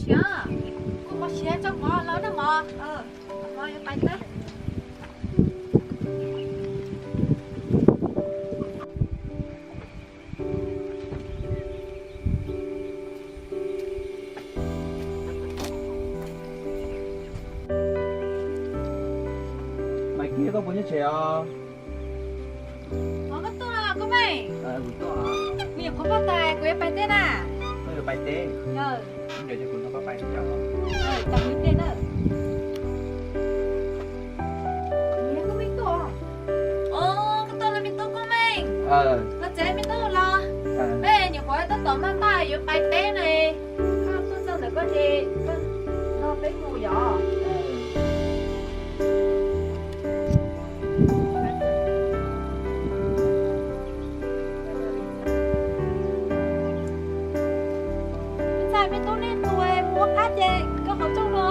Siav, kuv qhov siav tso mov los na mov. Mov yuav pais teb. Maiv Kiv, koj puas nyob tsev os? Ov, koj tuaj los koj Meej? Kuv tuaj. Kuv nyuam qhuav npaj tas kuv yuav pais teb na. Koj yuav pais teb? Yog. Ntawd ces kuv nrog koj pais teb os. Tau, kuv ib pliag na. Koj tuaj los me tub Koob Meej. Los tsev me tub los. Peb nyuam qhuav tab tom npaj npaj yuav pais teb na. Koj tuaj txog ntawm koj ces koj nrog peb mus yom. Ntxhais me tub, nej tus mus ua qab ces koj qhov rooj no.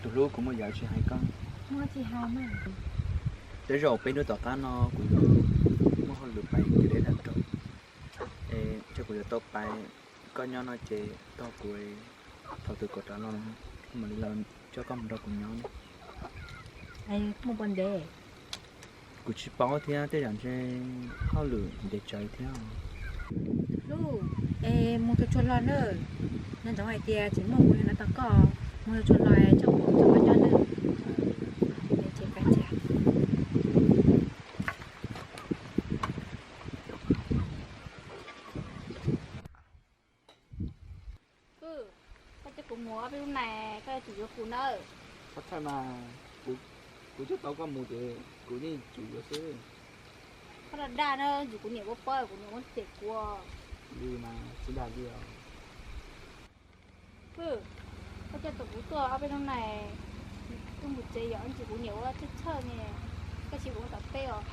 Tus hlub, kuv muaj yam tsis hais koj. Muaj tsis hais na. Tej zaum peb hnub tom qab no kuv yuav muaj hauj lwm pais kev deb tag nrho. Es ces kuv yuav tau pais, koj nyob no ces tos kuv, thaum twg kuv rov los mam li los coj koj mus nrog kuv nyob. Mus puas ntev? Kuv tsis paub thiab, tej zaum ntshe hauj lwm ntev tsawv thiab. Hlub, es mus tsuag tsuag los nawb. Nco ntsoov hais tias tsis muaj kuv yuav los tos koj. Mus tsuag tsuag los es txhob pom txog koj nyob nawb. Koj coj kuv mus ob peb hnub no, koj yuav tsum yuav kuv nawb. Koj txhawj mas, kuv coj tau koj mus ces kuv yeej tsum yuav xwb. Koj dag dag na, ntsis kuv niam muab pab, kuv niam muab cem kuv. Li mas tsis dag li os. Koj coj tau kuv tuaj ob peb hnub no, kuv mus tsev yom, ntsis kuv niam ua txhawj txhawj ne, koj sim ua tom teb os.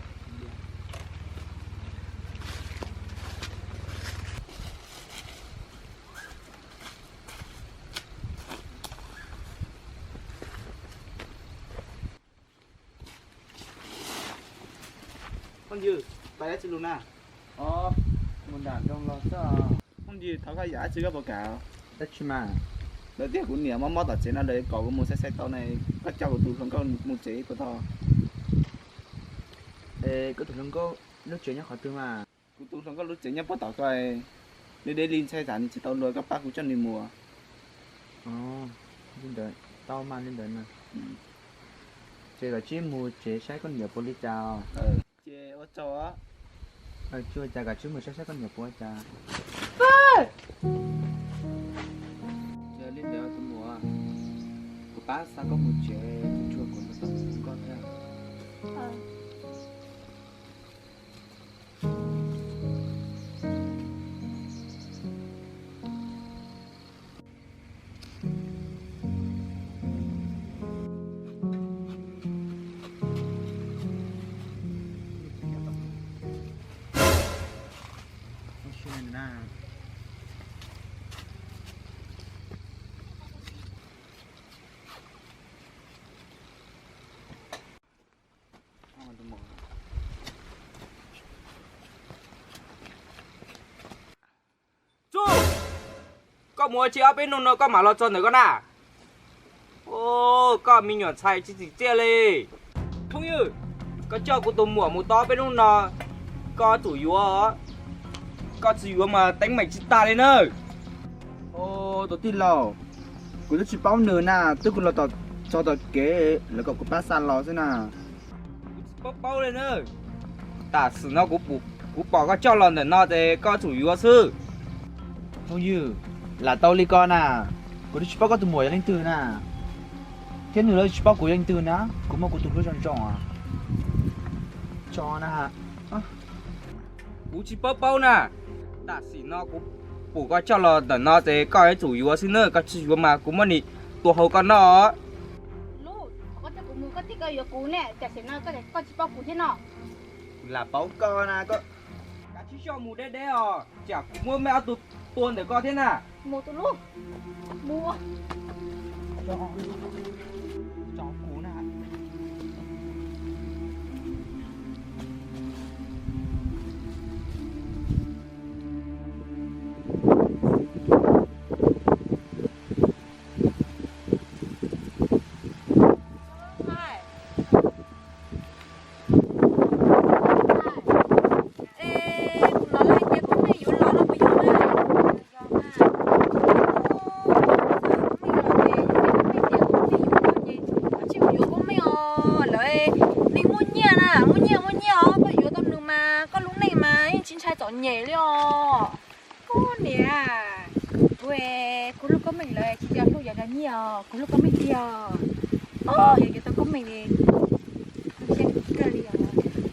Phooj ywg, pais dab tsi lug na? Mus nram nroog los xwb. Phooj ywg, thov koj yam dab tsi koj puas kam? Dab tsi mas? Lawv tias kuv niam mob mob tom tsev no, lawv kom kuv mus saib saib tau ne, koj coj kuv tus hluas nkauj mus tsev puas tau? Es koj tus hluas nkauj lub tsev nyob qhov twg mas? Kuv tus hluas nkauj lub tsev nyob puag tom ko, nws deb li ntshai tsam nws tsis tau luag, koj pab kuv coj nws mus. Li ntawd tau mas, li ntawd na. Ces koj cia li mus tsev saib koj niam puas li cas. Ces ua tsaug. Tsis ua cas, koj cia li mus saib saib koj niam puas li cas. Li ntawd tus muam, kuv pab xa koj mus tsev, tsuag tsuag kuv nrog koj mus nkauj thiab. Txuj, koj mus ua tsi ob peb hnub no koj mam los txog ntawm koj na? Koj me nyuam ntxhais tsis tsim txiaj li. Phooj ywg, koj coj kuv tus muam mus tau ob peb hnub no, koj tsum yuav, koj tsis yuav mas teeb meem tsis tas li na. Tus tij laug, kuv twb tsis paub nws na, twb kuv los txog tom kev lawv kom kuv pab xa los xwb na. Paub paub li na. Tam sim no kuv pom koj coj los ntawm no ces koj yuav tsum yuav xwb. Phooj ywg, lam tau li ko na, kuv twb tsis paub koj tus muam yog leej twg na, thiab nws los tsis paub kuv yog leej twg na. Kuv muaj kuv tus hlub zoo zoo. Tso na. Kuv tsis paub paub na. Tam sim no kuv pom koj coj los ntawm no ces koj yuav tsum yuav xwb na, koj tsis yuav mas kuv muab nws tua hau koj noj. Lub, koj coj kuv mus koj tias koj yuav kuv ne, tam sim no koj tsis paub kuv thiab no. Lam paub koj na, koj kav tsij coj mus deb deb os, tsam kuv muab mej ob tug tua ntawm koj thiab na. Mus tus lub, mus. Tso kuv na. Es kuv hnov lawv hais tias Koob Meej yuav los no puas yog na? Yog mas. Koob Meej los ces yog tias Koob Meej tias Koob Meej yuav los ces koj tsis mus yuav Koob Meej os. Lawv neeg muaj nyiaj na, muaj nyiaj muaj nyiaj os, koj yuav tau nws mas koj lub neej mas yeej tsis ntshai txom nyem li os. Koj niam, kuv, kuv hlub Koob Meej lawm tsis yog hlub yog nyiaj os, kuv hlub Koob Meej tiag. Yog yuav tau Koob Meej li, kuv siab kawg li os.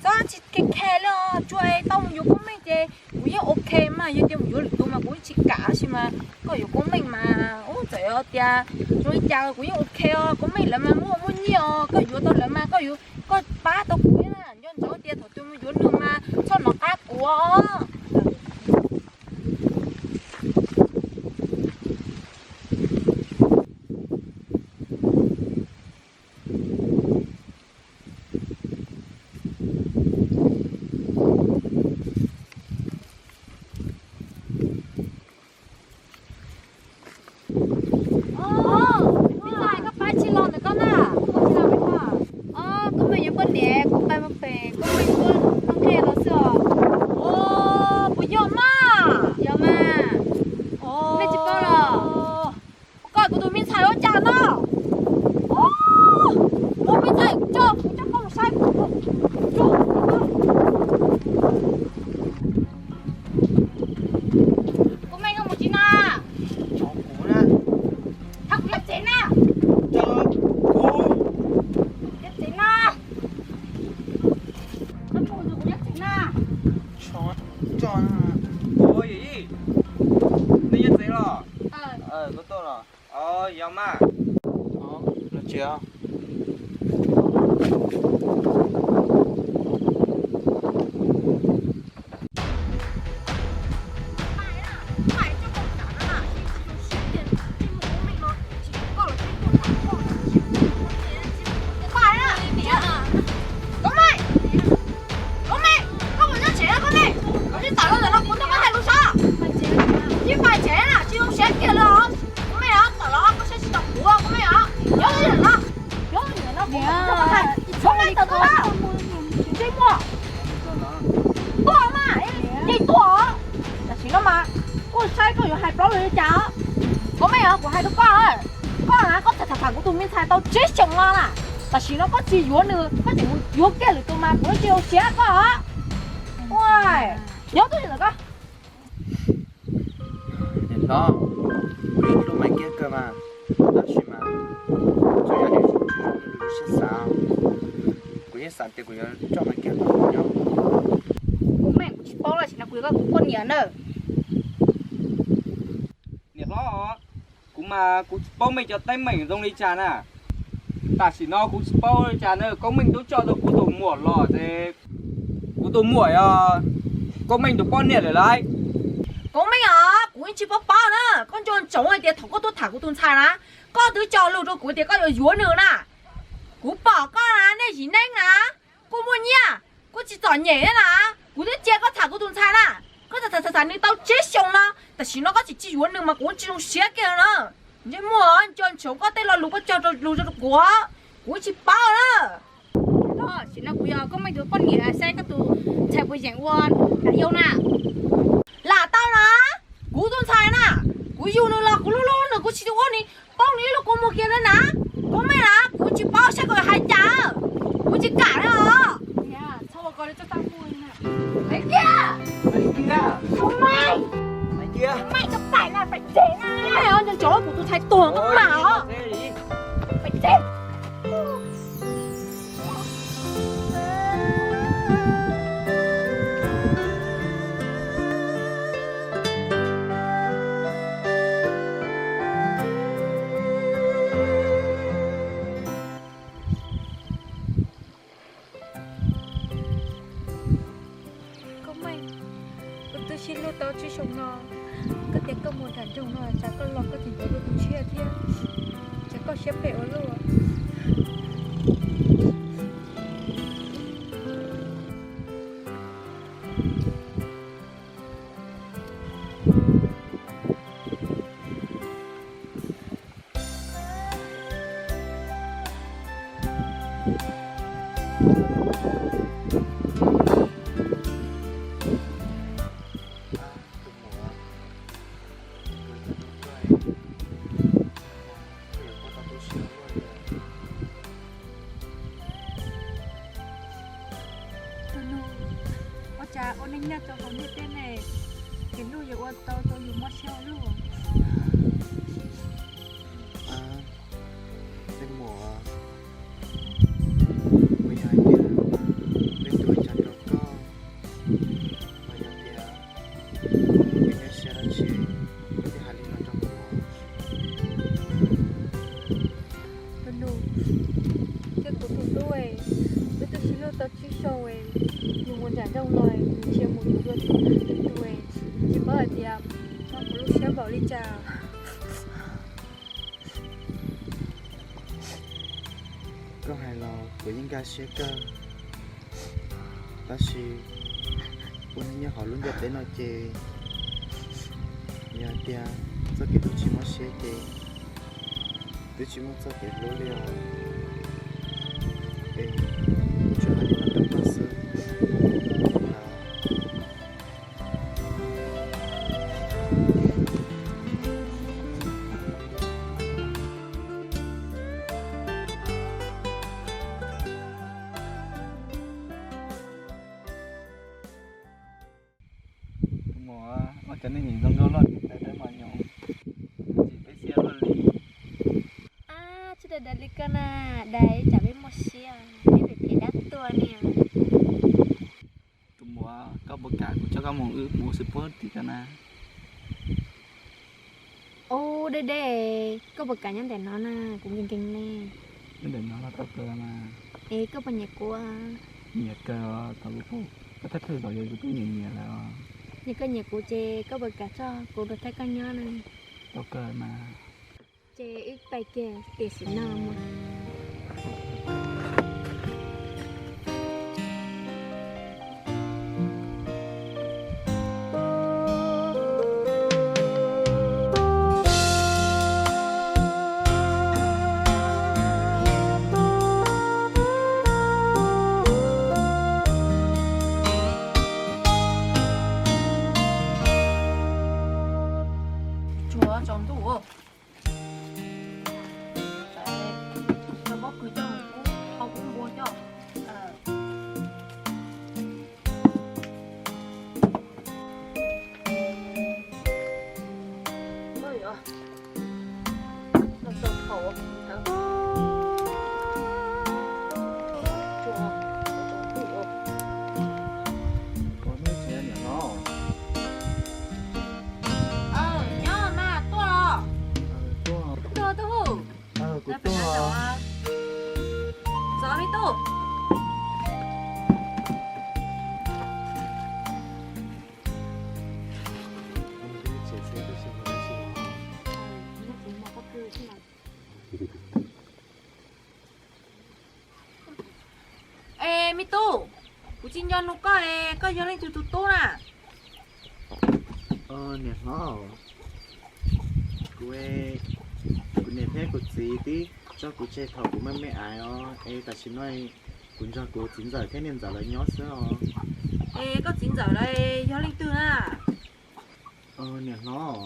Txhob tsis khe khe li os, tsuas tau mus yuav Koob Meej ces kuv yeej ok mas, yog tias mus yuav lwm tus mas kuv tsis kam tab sis mas koj yuav Koob Meej mas ub txawm yog tias zoo li cas kuv yeej ok os. Koob Meej lawv mas muaj muaj nyiaj os, koj yuav tau lawv mas koj yuav, koj pab tau kuv thiab na. Nco ntsoov tias thaum twg mus yuav nws mas txhob hnov qab kuv os. Koj pab tsis los ntawm koj na. Koob Meej yuav poj niam, kuv pab mus pem Koob Meej tuaj noj nqaij los xwb os. Puas yog mas? Yog mas. Nej tsis paub los? Koj kuv tus me ntxhais ua cas no? Kuv me ntxhais coj kuv coj koj mus saib. Koob Meej, koj mus tsis na? Thov kuv nyob tsev na. Nyob tsev na. Koj mus kuv nyob tsev na. Nej nyob tsev los? Koj tuaj los? Yog mas. Los tsev. Koob Meej, Koob Meej, koj mus nyob tsev na Koob Meej, koj tsis tawm los ntawm no kuv nrog koj hais lus sab. Tsis pais tsev na, tsis zoo siab kiag li os. Koob Meej os, tawm los koj saib tsis taus kuv Koob Meej os. Nyob li no, nyob li no kuv nrog koj hais. Koob Meej tawm tuaj, tsis ntsej muag. Tuaj mas, yeej tuaj os. Tam sim no mas kuj saib koj yuav hais plaub los li cas os. Koob Meej os, kuv hais rau koj, koj na koj tham tham kuv tus me ntxhais tau tsib xyoos no na, tam sim no koj tsis yuav nws koj tseem mus yuav kiag lwm tus mas kuv tsis zoo siab koj os. Nyob twj ywm ntawm koj. Niam hlob, kuv yeej hlub Meej kiag kawg mas, tab sis mas tsuas yog nws tsis zoo li kuv siab xav, kuv yeej xav tias kuv yuav coj Meej kiag nrog kuv nyob. Koob Meej, kuv tsis paub los sis no kuv yuav koj ua kuv poj niam na. Niam hlob, kuv mas kuv tsis paub Meej cov teeb meem zoo li cas na. Tam sim no kuv tsis paub li cas na, Koob Meej twb coj tau kuv tus muam los ces kuv tus muam yog Koob Meej tus poj niam lawm lauj. Koob Meej os, kuv yeej tsis paub paub na, koj nco ntsoov hais tias thaum koj tuaj tham kuv tus ntxhais na, koj twb cog lus rau kuv tias koj yuav yuav nws na. Kuv pom koj na, nej yim neej na, kuj muaj nyiaj, kuj tsis txom nyem thiab na. Kuv twb cia koj tham kuv tus ntxhais na, koj tham tham tham nws tau tsib xyoos no, tam sim no koj tseem tsis yuav nws mas kuv tsis zoo siab kiag na. Ntsej muag, nco ntsoov koj tej lo lus koj cog lus rau kuv, kuv tsis paub na. Tam sim no kuv yog Koob Meej tus poj niam, saib koj tus ntxhais puas yeem ua nam yau na. Lam tau na, kuv tus ntxhais na, kuv yug nws los kuv hlub hlub nws, kuv tsis ua nws poob nws ib lub kua muag kiag li na. Koob Meej na, kuv tsis paub saib koj hais cas, kuv tsis kam li os. Maj, koj pais na, pais tsev na. Koj ntsoov kuv tus ntxhais tuag koj mam os. Pais tsev. Koj Maj, kuv twb sib hlub tau tsib xyoos no, koj tias koj mus nram nroog no, tsam koj los koj tsis ntxuav kuv tus tshiab thiab, tsam koj siab phem ua luaj. Tus nus, ua cas ua neej nyob rau hauv ntiaj teb ne, kev hlub yuav ua tau rau yus mob siab ua luaj. Tej muam, kuv yog hais tias leej twg ua cas rau koj, los yog tias koj nyob siab dab tsi, koj thiaj hais li no rau kuv. Tus nus, thiab kuv tus tub, wb twb sib hlub tau tsib xyoos, nws mus nram nroog los nws nrhiav mus yuav dua tus, tsis paub hais tias muab kuv lub siab npaum li cas. Koj hais los kuv yeej nkag siab kawg, tab sis ua neej nyob hauv lub ntiaj teb no ces yog hais tias txoj kev hlub tsis mob siab ces twb tsis muaj txoj kev hlub li os. Es kuv tsuas hais li no rau koj xwb. Tus muam, ua cas nej nim zoo nkauj loj tiv taw dawb mos nyoos, tsis peb siab luaj li. Ab, tsis daim daim li koj na, daim tsam peb muaj siab, peb phem phem dab tuag ni. Tus muam, koj puas kam kuv coj koj mus wb mus ua xwb puab tim koj na? Ub, deb deb, koj puas kam nyob ntawm no na, kuv nkees nkees ne. Nyob ntawm no los tau kawg mas. Es koj puas nyiam kuv? Nyiam kawg, thaum kuv pom koj thawj thawj zaus yog kuv twb nyiam nyiam lawm os. Yog koj nyiam kuv ces koj puas kam coj kuv rau thawj koj nyob na? Tau kawg mas. Ces wb pais kiag tiam sim no mus. Tsuav tsaus ntuj. Cov pob kws coj mus pub hau pub npua coj. Nyob mas tuaj os. Tuaj, tuaj hu. Kuv tuaj. Txov me tub. Es me tub, kuv tsis nco nug koj es koj yog leej twg tus tub na? Niam hlob, kuv, kuv niam thiab kuv txiv twb tso kuv tseg thaum kuv me me aiv os, es tam sim no kuv nrog kuv txiv ntxawm thiab niam ntxawm lawv nyob xwb os. Es koj txiv ntxawm lawv yog leej twg na? Niam hlob,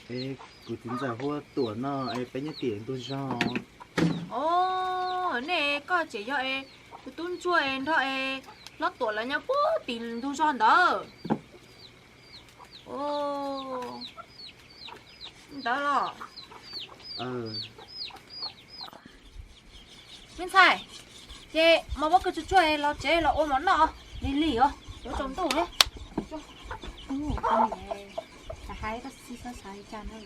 es kuv txiv ntxawm hu ua Tuam no es peb nyob tim ntug zog. Os, nej koj tseem yog es kuv tub ntsuag es nrog es hlob Tuam lawv nyob puag tim ntug zog ntawd. Ntawd los. Me ntxhais, ces mas muab koj tsuag tsuag los tsev los ua mov noj, lig lig os, yuav tsaus ntuj li. Hais koj xav li cas na?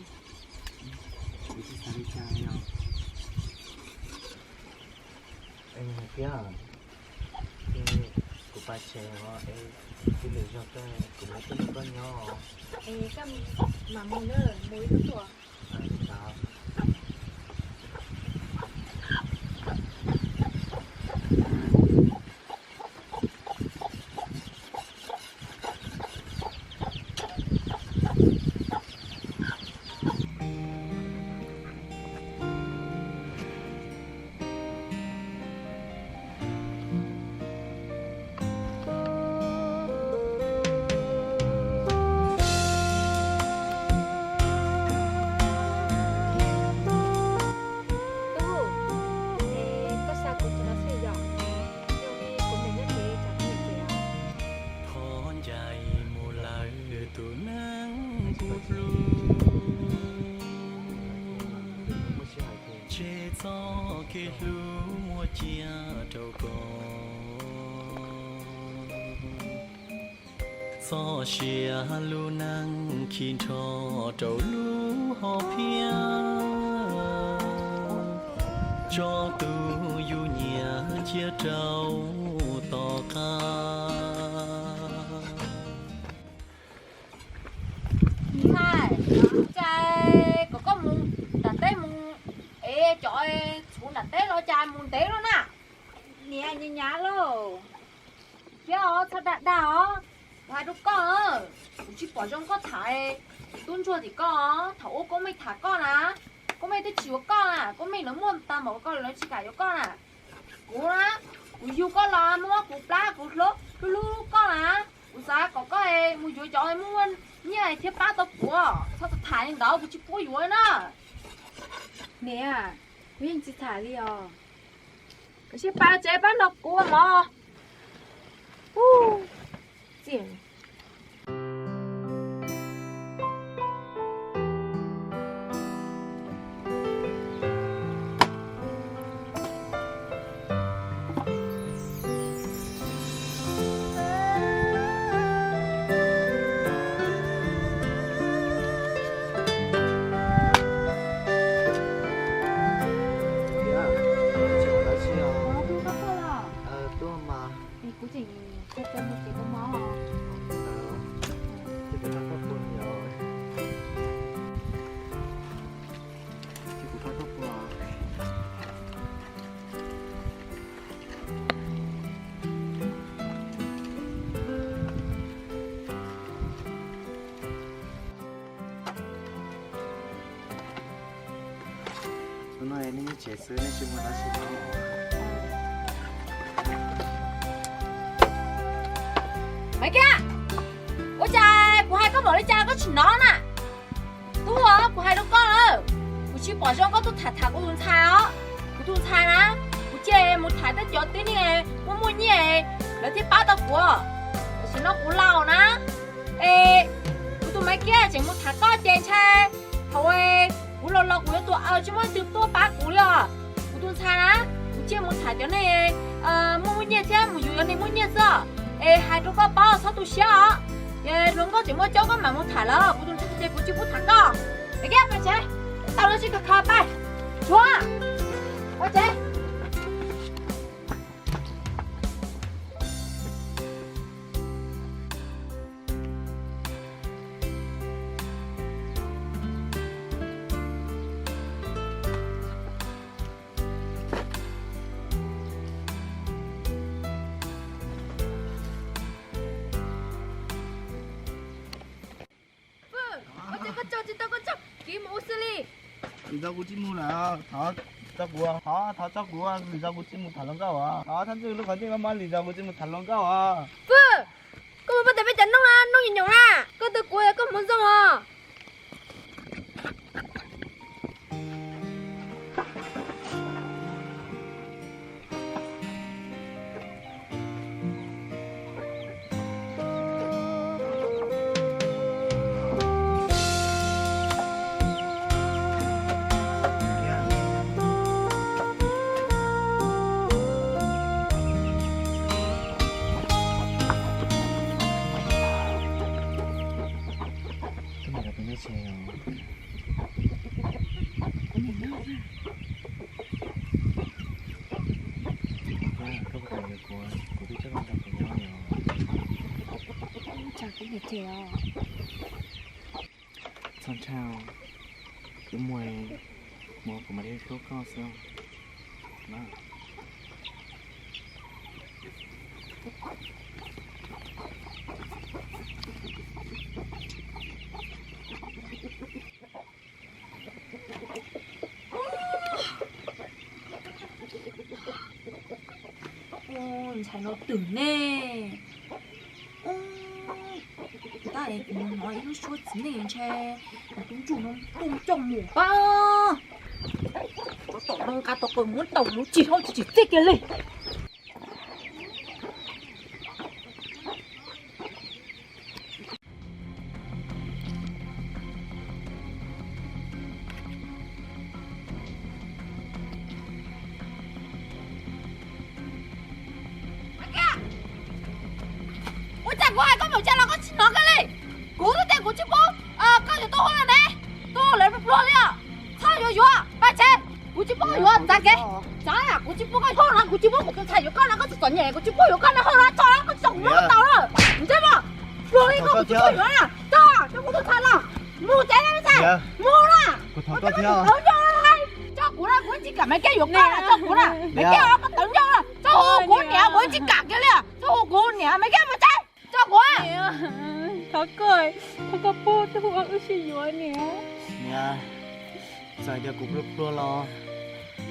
Thiab kuv pais tsev os, es tsis lwm zaus kuv mam tuaj nrog koj nyob. Es koj mam mus na, mus ib hnub tuaj. Tub, es koj xa kuv tus no xwb yog? Yog li kuv mus nyob tsev, tsam kuv mus tsev os. Thov ncaim mus lawm tus neeg kuv hlub, tseg txoj kev hlub muaj cia rau koj. Txoj sia lub neej khi nrho rau lub hom phiaj, tso tus yus nyiam cia rau tom qab. Ntxhais, cas kom koj mus nram teb mus ev cov txhuv nram teb los cas mus ntev luaj na? Niam, nyav nyav lauj. Thiab os, txhob dag dag os, kuv hais rau koj, kuv tsis pom zoo koj tham tus tub ntsuag tim koj. Thaum ub Koob Meej tham koj na, Koob Meej twb tsis yuav koj na, Koob Meej lawv muaj tag npaum koj lawv tsis kam yuav koj na. Kuv na, kuv yug koj los muab kuv plab kuv hlub hlub koj na. Kuv xav kom koj mus yuav cov muaj nyiaj thiab pab tau kuv, txhob tham li ntawd, kuv tsis pub yuav na. Niam, kuv yeej tsis tham li os. Koj sim pab tsev pab nrog kuv mog. Tuaj mas. Es kuv tseem qhia koj mus tsev koj mov. Hnub no nej nyob tsev xwb, nej tsis mus dab tsi no? Maiv Kiab, ua cas kuv hais koj npaum li cas koj tsis hnov na? Tub, kuv hais rau koj na, kuv tsis pom zoo koj tuaj tham tham kuv tus ntxhais os. Kuv tus ntxhais na, kuv cia mus tham tej cov tib neeg muaj muaj nyiaj, lawv thiaj pab tau kuv. Tam sim no kuv laus na, es kuv tus Maiv Kiab tseem mus tham koj ces ntshai thaum kuv laus laus kuv yuav tuag tsis muaj leej twg tuaj pab kuv li os. Kuv tus ntxhais na, kuv cia mus tham cov neeg muaj muaj nyiaj thiab mus yuav cov neeg muaj nyiaj xwb. Es hais rau koj paub txhob tu siab os. Ces hluas nkauj tseem muaj coob koj mam mus tham lawv, kuv tus ntxhais ces kuv tsis pub tham koj. Maiv Kiab, pais tsev, tau lawv tsis khaws khaws pais, tshuav, pais tsev. Pw, ua cas koj tso tsis tau koj tsob kev mus ua xws li? Lwm zaus kuv tsis mus lawm, thov tso kuv, thov, thov tso kuv, lwm zaus kuv tsis mus tham hluas nkauj os. Thov thov ntxwg lub qhov ncauj no mas, lwm zaus kuv tsis mus tham hluas nkauj os. Pw, koj mus pab tas peb cov noob na, noob nyoos nyoos na, koj twb kuv yog koj hmoov zoo os. Koj puas kam yuav kuv, kuv twb coj koj nrog kuv nyob li os. Ua cas kuv niam cem os. Txhob ntshai, wb mus, mus kuv mam li hlub koj xwb na. Ntxhais no twm ne. Tab es kuv hnov ib lub suab txiv neej ntshe kuv tus ntsuj no tuaj coj mus pab. Tsov tom no nqa tau qws muab tau lub tsis hlob tsis tsim txij kiag li. Ua cas kuv hais koj mus tsev los koj tsis hnov kiag li? Kuv twb tias kuv tsis pub koj yuav tus hluas no ne, tus hluas lawv pluag li os. Txhob yuav yuav, pab tsev. Kuv tsis pub koj yuav, txav kev. Txav, kuv tsis pub koj yuav no, kuv tsis pub kuv tus ntxhais yuav koj no, koj txom txom nyem, kuv tsis pub yuav koj no, hauj no txog koj tsis tau kuv muab tau na. Ntsej muag pluag li koj, kuv tsis pub yuav na. Txog, coj kuv tus ntxhais los. Mus tsev, mus tsev, mus na. Kuv thov koj thiab. Tso kuv na, kuv tsis kam Maiv Kiab yuav koj na, tso kuv na. Maiv Kiab, koj tawv ncauj na, tso kuv niam, kuv tsis kam kiag li. Tso kuv niam, Maiv Kiab mus tsev, tso kuv. Thov koj, thov koj pub wb sib yuav niam. Niam, txawm tias kuv pluag pluag los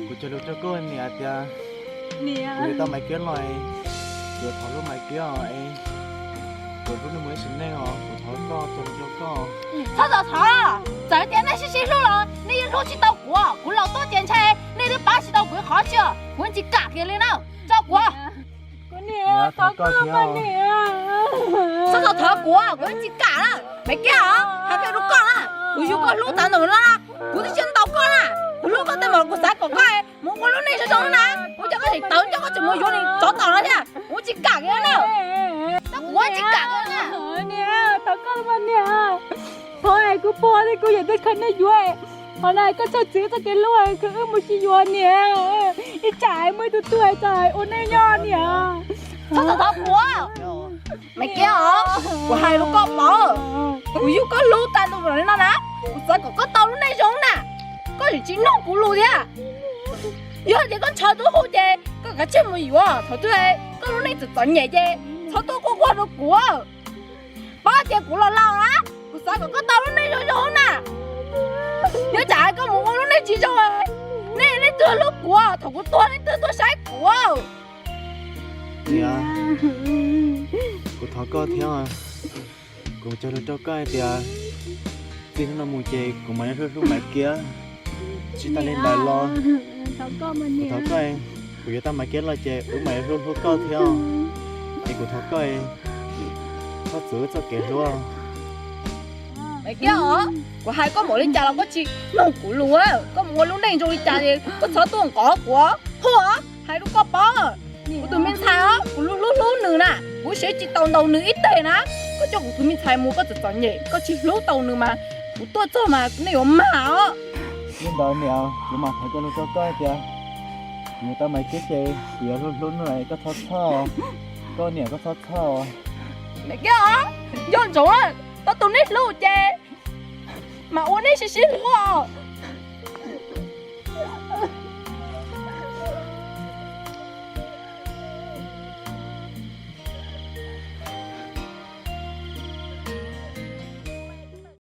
kuv cog lus rau koj niam tias kuv yuav tau Maiv Kiab los, kuv thov hlub Maiv Kiab os, kuv hlub nws mus ib sim neej os, kuv thov koj, cog lus rau koj. Txhob txhob thov, txawm tias nej sib sib hlub los nej yeej hlub tsis tau kuv, kuv laus tuaj ces ntshe nej twb pab tsis tau kuv qhov tsis, kuv tsis kam kiag li na, tso kuv. Kuv niam, thov koj mas niam. Txhob txhob thov kuv, kuv tsis kam na. Maiv Kiab os, hais kiag rau koj na, kuv yug koj hlub tas npaum no, kuv twb tsis ntaus koj na, kuv hlub koj tej mas kuv xav kom koj mus ua lub neej zoo zoo na, kuv coj koj tseem tawv ncauj koj tseem mus yuav niag tsov tom no thiab, kuv tsis kam kiag na. Kuv tsis kam kiag na. Niam, thov koj mas niam. Thov kuv pog thiab kuv yawm tij khaws nej yuav. Qhov no koj txhob txwv txoj kev hlub, khaws wb mus sib yuav niam. Ib tsam muaj ib tug tuaj txog ua neej nyob niam. Txhob txhob thov kuv. Maiv Kiab os, kuv hais rau koj paub, kuv yug koj hlub tas npaum li no na, kuv xav kom koj tau lub neej zoo na, koj tseem tsis mloog kuv lus thiab. Yog tias koj ntshaw tub hu ces koj kav tsij mus yuav, thaum twg koj lub neej txom txom nyem ces txhob tuaj quaj quaj rau kuv. Paub tias kuv los laus na, kuv xav kom koj tau lub neej zoo zoo na. Yog tsam koj mus ua lub neej tsis zoo, nej leej twg hlub kuv, thaum kuv tuag leej twg tuaj saib kuv. Niam, kuv thov koj thiab, kuv cog lus rau koj hais tias txij hnub no mus ces kuv mam li hlub hlub Maiv Kiab. Tsis tas li ntawd los, kuv thov koj, kuv yuav tau Maiv Kiab los ces wb mam li hlub hlub koj thiab. Es kuv thov koj, txhob txwv wb txoj kev hlub. Maiv Kiab os, kuv hais koj npaum li cas los koj tsis mloog kuv lus, koj mus ua lub neej zoo li cas es koj txhob tuaj nqov kuv, hu os, hais rau koj paub. Kuv tus me ntxhais os, kuv hlub hlub hlub nws na, kuv siv tsis tau ntaus nws ib teg na. Koj coj kuv tus me ntxhais mus koj txom txom nyem, koj tsis hlub tau nws mas kuv tuaj txog mas nej yuav mag os. Li ntawd niam, kuv mam thov cog lus rau koj hais tias kuv yuav tau Maiv Kiab ces kuv yuav hlub hlub nws, koj txhob txhawj, koj niam koj txhob txhawj. Maiv Kiab os, nco ntsoov, tau tus nej hlub ces mam ua nej sib sib hlub os.